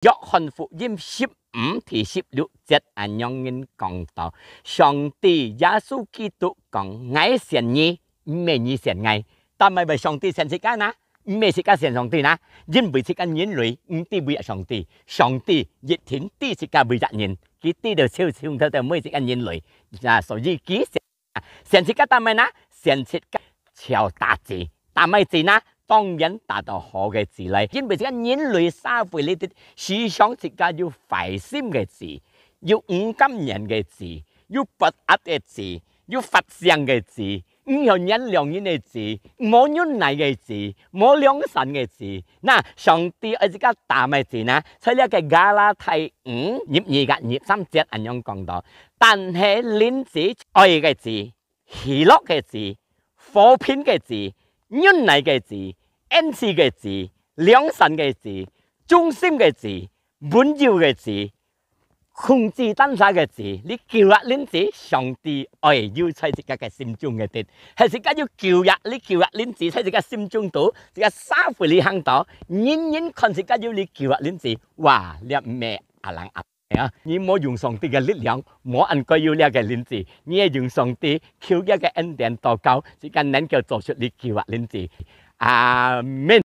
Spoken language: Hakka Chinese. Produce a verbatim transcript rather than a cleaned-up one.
約翰福音十五第十六節恁樣人講到：上帝耶穌基督講：「𠊎選你，毋係你選𠊎。」但係為上帝選自家呢？毋係自家選上帝呢？因為自家人類毋知為上帝，上帝一定知自家為隻人，佢知道清清楚楚每自家人類，啊，所以佢選 選自家打麼个呢？選自家朝打字，打麼个字呢？當然打到好个字來，因為自家人類社會裡底，時常自家有壞心个字，有毋甘願个字，有不合个字，有發性个字，毋曉原諒人个字，無忍耐个字，無良善个字。那上帝愛自家打麼个字呢？在這个加拉太五入二个二三節恁樣講到：「但係恁仔愛个字， 喜樂个字，和平个字，忍耐个字，恩慈个字，良善个字，忠心个字，溫柔个字，控制單儕个字，這九隻輪子，上帝愛有在自家个心中个底。係自家有九隻，這九隻輪子在自家心中肚，自家社會裡行到，人人看自家有這九隻輪子，哇，這毋係阿郎阿 啊，你無用上帝个力量，無恁該有這个輪子，你愛用上帝求這个恩典禱告，自家能夠做出這九隻輪子。阿門。